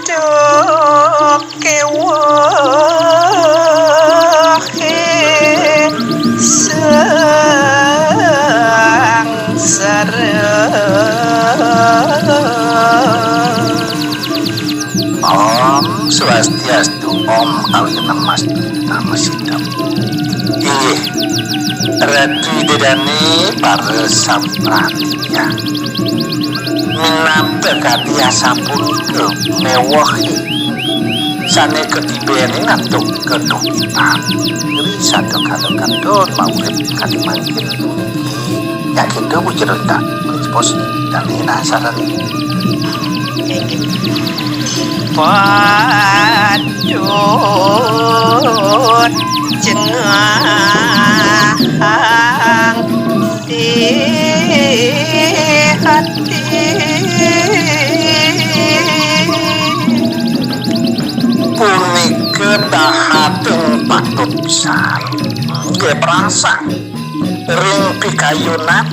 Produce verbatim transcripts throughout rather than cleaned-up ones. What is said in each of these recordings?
Duh kewohe sangsara. Om Swastiastu, Om Awighnam Astu Namo Siddham. Inggih, Ratu Ida Dane para sami pratitya. Minab kadi asapunika mewohe sane katibenin antuk keduhitan. Ri sada kala katon maurip kadi mangkin. Nyaketo bujuruta, Pos, dane nasarane. Patut cengang di hati. Punika dahating patut pisan. Nggih, prasang. Ring pikayunan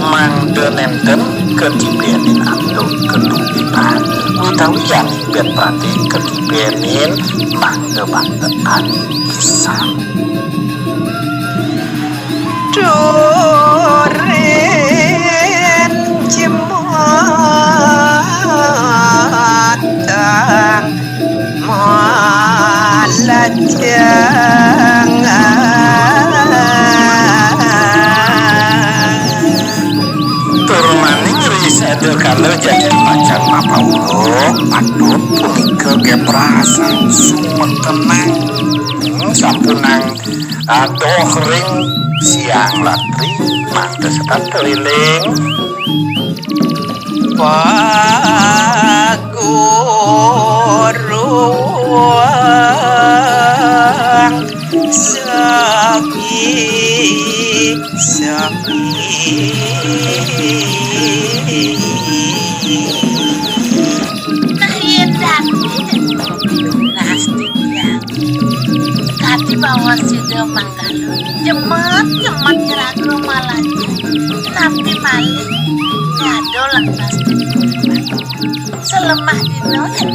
mangda nenten katibenin antuk keduhitan, utawi yan bet pati katibenin mangda bangga adi pisan. Durin jematang malajang. Tur maning ri sada kala jagat pacang mapauruk, patut punika geprasang sumetenang. Hmm, sampunang adoh ring siang latri, mangda setata eling. Paguruang saki, saki. Nah, yen dadi pasti ya. Kadi bawa sida manggala, nyemet-nyemet iraga malajah, napi malih nyado lantas dadi. Salemah dina yen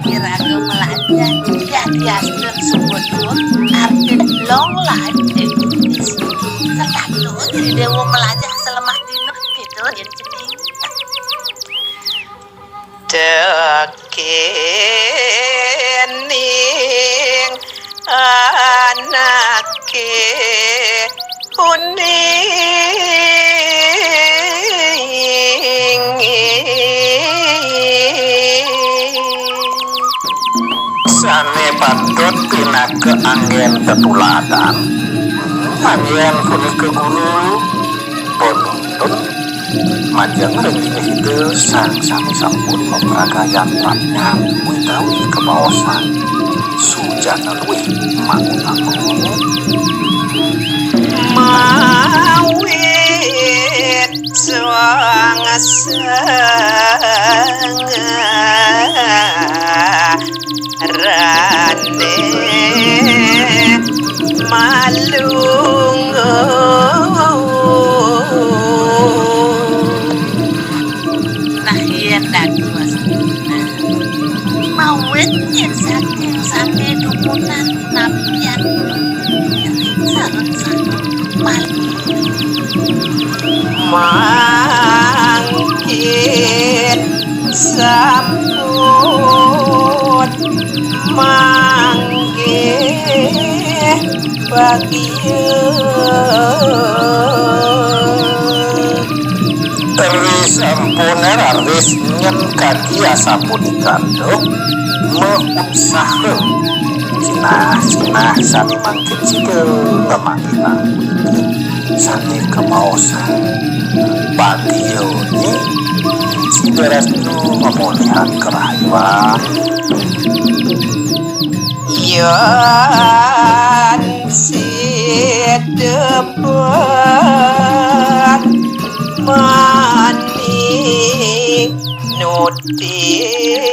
iraga malajah, yadiastun suba tuwek, artin long life activities. Setata dadi dewa malajah salemah dina, gitu yen cening. Tekening anake uning. Sane patut pinaka anggen tetuladan. Anggen punika guru, penuntun, majeng ring Ida sang sami sampun mapragayan pradnyan utawi kabaosan. Sujana luwih mangunang. Mawit suang sanga rane malungguh. Nah, yen dados, nah, mawit yen saking sami dumunan napian ngiring sareng-sareng malih. Mangkin sampun manggih bagia. Ri sampune raris nyen kadi asapunika, Duk, mautsaha. Sinah-sinah sane mangkin sida ngamanggihin sane kabaosan. Bagiane sida restu mamolihang karahayuan. Yan sida maning nuting.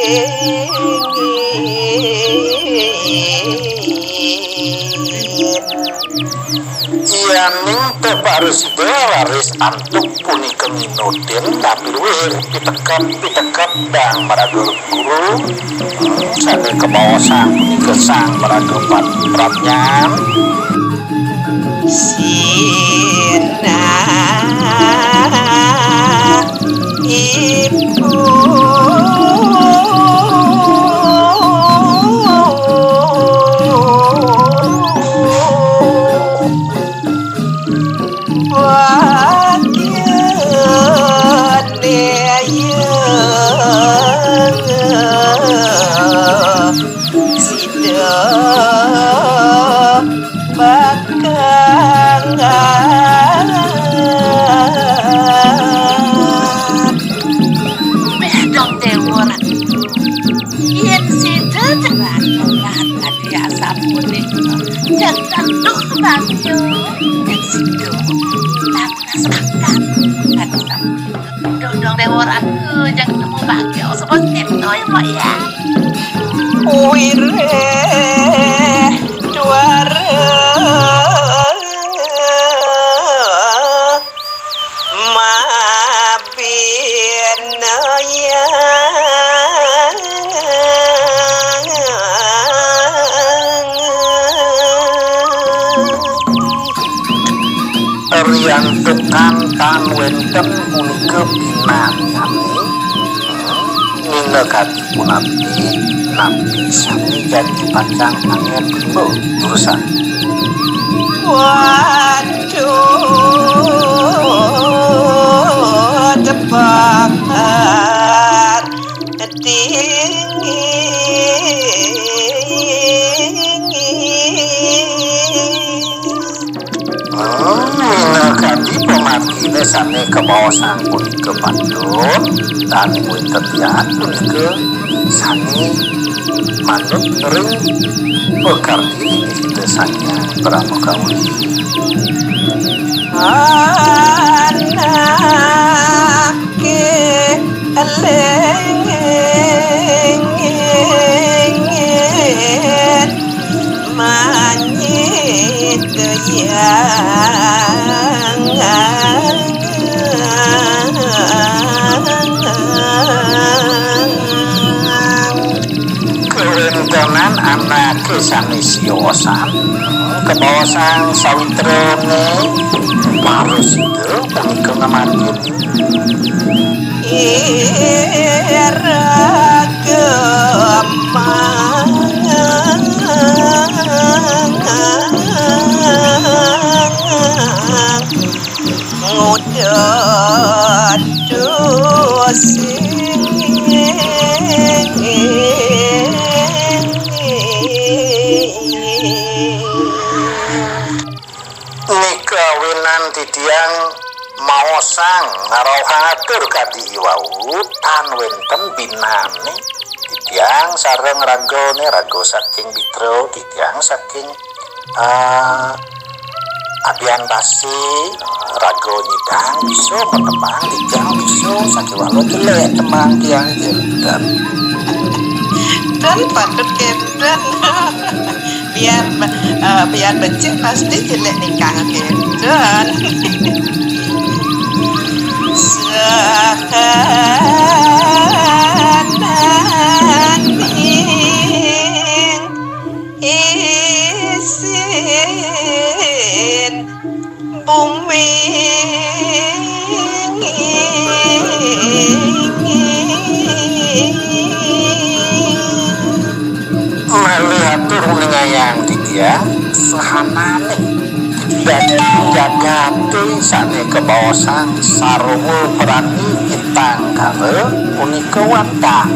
Yaning Teparusida raris antuk punika nginudin napi luwih pitekep-pitekep dang maraga guru. Hmm, sané kabaosang punika sang maraga pad-, pradnyan. Sinah ibu. Wagya daya sida bakal. Béh dong Déwa Ratu. Yén sida cerak-cerak kadi asapunika, jan tentu bagya. Yén sida lantas akan kadi sapunika. Dong, dong Déwa Ratu, jan nemu bagya. Sebut sida ya, Mak, ya. Wiréh dwara mabinayang. Riantukan tan wénten punika binanyané, minakadi punapi napi sané jagi pacang anggon rimba durusang. Waduh, tepakat tinggi. Hmm, minakadi pamarginé sané kabaosang punika patut, tan wénten lian punika sané manut ring pakardi Ida Sang Hyang Parama Kawi. Anaké lengit manyidayang. Kawéntenan anaké sané siosan, kabaosang sawitrané parasida punika ngamarginé. Iraga mang ngudadosi. Nika awinan titiang maosang ngrauhang atur kadi iwau, tan wénten binané. Titiang sareng ragané, raga saking Bitra, titiang saking, ah, Abian Basi, raga nyidang bisa matebang, titiang bisa sakéwala jelék tembang tiang kénten. Dan patut kénten. Biar be-, eh, biar becik pasti cilik nikang kénten. Sahananing isin bumi. Malih atur uningayang titiang, sahananing dadi jagaté sané kabaosang sarwa prani itangkara punika wantah,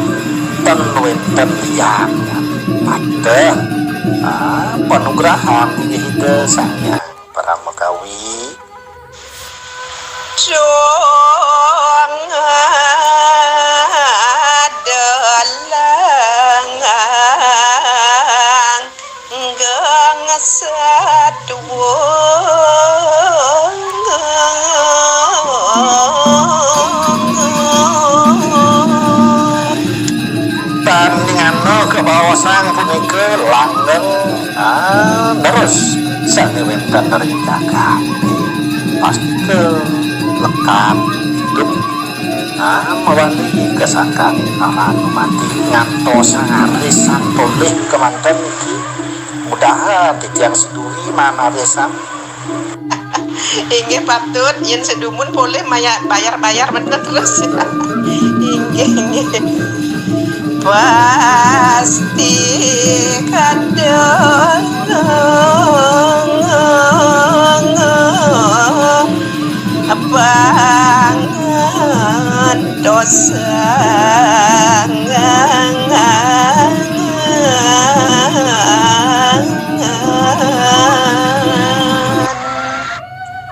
ten wénten lian. Pateh, ah, panugrahan inggih Ida Sang Hyang Parama Kawi. Cung adalang gang satwa. Tan ningano kabaosang punika langgeng, ah, terus sané wénten ring jagat. Pasti ke lekat hidup. Nah, mawali ke sangkan para mati ngantos arisan polih kemanten iki. Mudahan titiang seduri maan arisan. Inggih patut, yen sedumun polih maya-, bayar-bayar bener terus. Inggih, inggih. Pasti kadang pangantosan.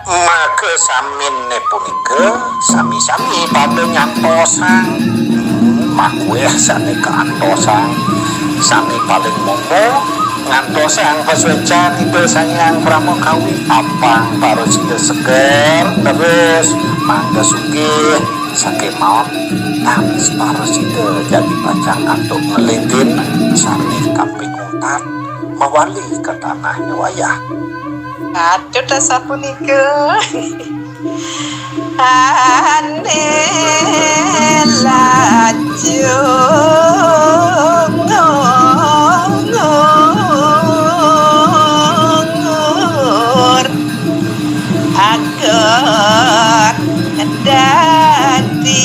Maka saminne punika sami-sami pada nyantosang. Hmm, makueh sane kaantosang, sane paling momo ngantosang pasuecan Ida Sang Hyang Parama Kawi, apang parasida seger terus, mangda sugih, saking maot tan parasida jagi pacang antuk ngelidin sane kaping untat mawali ka tanahnya wayah. Patut asapunika. Ane lajung ngungur agot dadi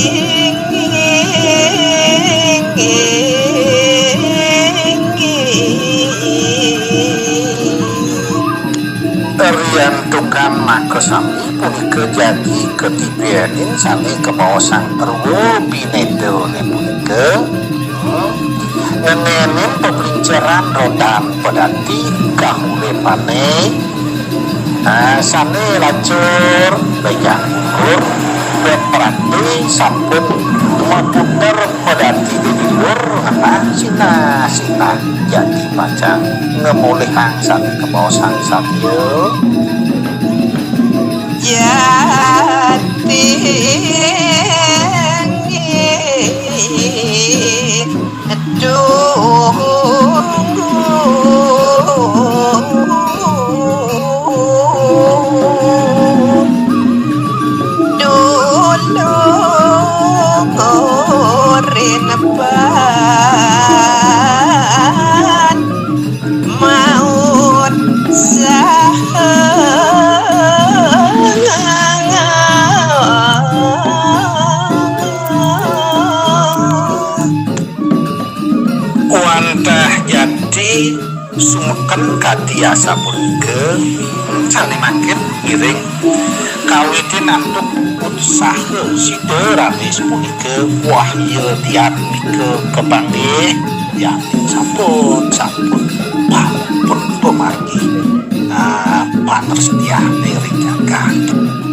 Riantukan makasami punika jagi katibenin sane kabaosang Rwa Binedane punika, hmm, ngenenin peplinceran rodan padati kahuripane, nah, sane lacur bejang gugur, beprati sampun maputer padati di liur ngenah sinah-sinah. Jati pacang ngemulihang sane kabaosang sadia. Jati tunggu dulu rinban maut saha. Wantah jati sumeken kadi asapunika, sane mangkin ngiring kawitin antuk utsaha sida raris punika, wahya diatmika kepanggih, yakin sampun, sampun pamargi, ah, panersetiane ring jagat.